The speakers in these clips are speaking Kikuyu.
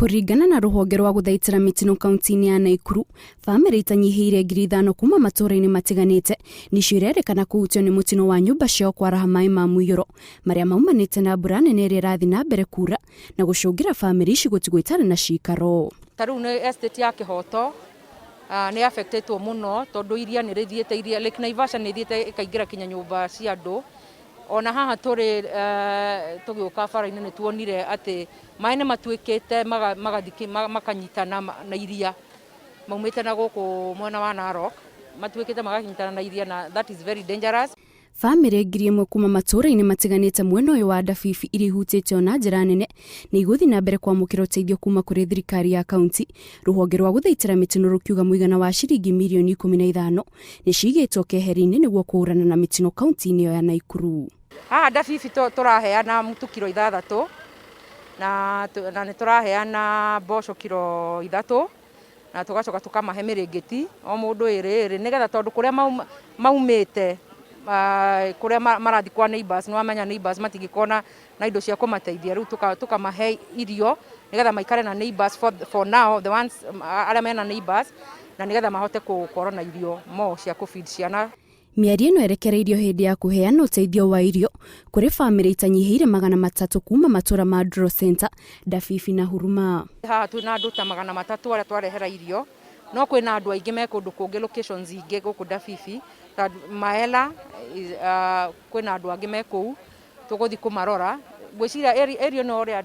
Kũringana na rũhonge rwa gũthaitĩra mĩtino kaunti-inĩ ya Naikuru, bamĩrĩ itanyihĩire 5,000 kuma matũũra-inĩ matiganĩte nĩcio irerĩkana kũhutio nĩ mũtino wa nyũmba ciao kwaraha maĩ ma mũiyũro marĩa maumanĩte na mbura nene ĩrĩa ĩrathiĩ na mbere kura na gũcũngĩra bamĩrĩ ici gũtigwo itarĩ na cikaro. Ta rĩu nĩ estate ya Kĩhoto nĩ affectetwo mũno tondũ iria nĩ rĩthiĩte, iria Lake Naivasha nĩ ĩthiĩte ĩkaingĩra kinya nyũmba cia andũ. Ona haha tũrĩ tũgĩũka bara-inĩ nĩ tuonire atĩ maĩ nĩ matuĩkĩte makanyitana na iria maumĩte na gũkũ mwena wa Narok, matuĩkĩte makanyitana na iria na that is very dangerous. Bamĩrĩ 1,000 kuma matũũra-inĩ matiganĩte mwena ũyũ wa Ndabibi iria ihutĩtio na njĩra nene nĩ igũthiĩ na mbere kwamũkĩra ũteithio kuma kũrĩ thirikari ya kaunti. Rũhonge rwa gũthaitĩra mĩtino rũkiuga mũigana wa ciringi mirioni 15 nĩ cigĩtwo keheri-inĩ nĩguo kũhũrana na mĩtino kaunti-inĩ ĩyo ya Naikuru. Haha Ndabibi tũraheana mũtu kiro 6 na nĩ tũraheana mboco kiro 3 na tũgacoka tũkamahe mĩrĩngĩti o mũndũ ĩrĩ ĩrĩ nĩgetha tondũ kũrĩa maumĩte kũrĩa marathiĩ kwa neighbors, nĩ wamenya neighbors matingĩkorwo na indo cia kũmateithia, rĩu tũkamahe irio nĩgetha maikare na neighbors for now, the ones arĩa mena neighbors, na nĩgetha mahote gũkorwo na irio mo cia kũ feed ciana. Mĩario ĩno ĩrekereirio hĩndĩ ya kũheana ũteithio wa irio kũrĩ bamĩrĩ itanyihĩire 300 kuma matũra ma Draw Center, Ndabibi na Huruma. Haha twĩna andũ ta 300 arĩa twarehera irio, no kwĩna andũ aingĩ me kũndũ kũngĩ locations ingĩ gũkũ Ndabibi ta Maela, kwĩna andũ angĩ me kũu tũgũthiĩ kũmarora. Ngwĩciria area ĩno ũrĩa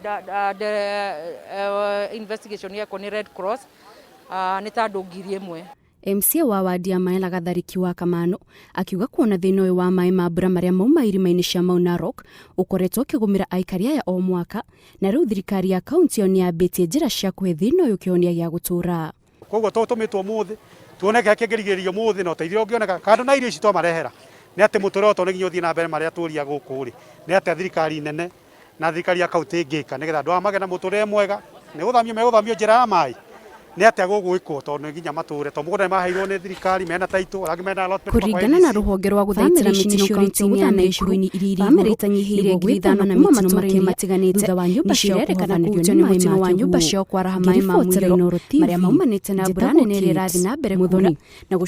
investigation yekwo nĩ Red Cross nĩ ta andũ 1,000. MCA wa wadi ya Maela Gathariki wa Kamano akiuga kuona thĩna ũyũ wa maĩ ma mbura marĩa mauma irima-inĩ cia Mau Narok ũkoretwo ũkĩgũmĩra aikari aya o mwaka, na rĩu thirikari ya kaunti ĩyo nĩ yambĩtie njĩra cia kũhe thĩna ũyũ kĩhonia gĩa gũtũũra. Koguo tũtũmĩtwo ũmũthĩ tuone kĩrĩa kĩngĩrigĩrĩrio ũmũthĩ na ũteithio ũngĩoneka kando na irio ici twamarehera, nĩ atĩ mũtũrĩre ũyũ nĩ nginya ũthiĩ na mbere marĩa tũria gũkũ rĩ, nĩ atĩa thirikari nene na thirikari ya kaunti ĩngĩka nĩgetha andũ aya magĩe na mũtũrĩre mwega, nĩ gũthamio megũthamio njĩra ya maĩ, nĩ atĩa gũgwĩkwo tondũ nĩ nginya matũre, tondũ mũgũnda nĩ maheirwo nĩ thirikari mena title, arĩa angĩ mena allotment kuma kwa Kũringana na ADC. Rũhonge rwa gũthaitĩra mĩtino kaunti-inĩ ya Naikuru, bamĩrĩ itanyihĩire 5,000 na kuma matũra-inĩ matiganĩte thutha wa nyũmba ciao irerekana kũhutio nĩ mũtino wa nyũmba ciao kwaraha maĩ ma mũiyũro marĩa maumanĩte na mbura nene ĩrĩa ĩrathiĩ na mbere kura na gũcũngĩrĩria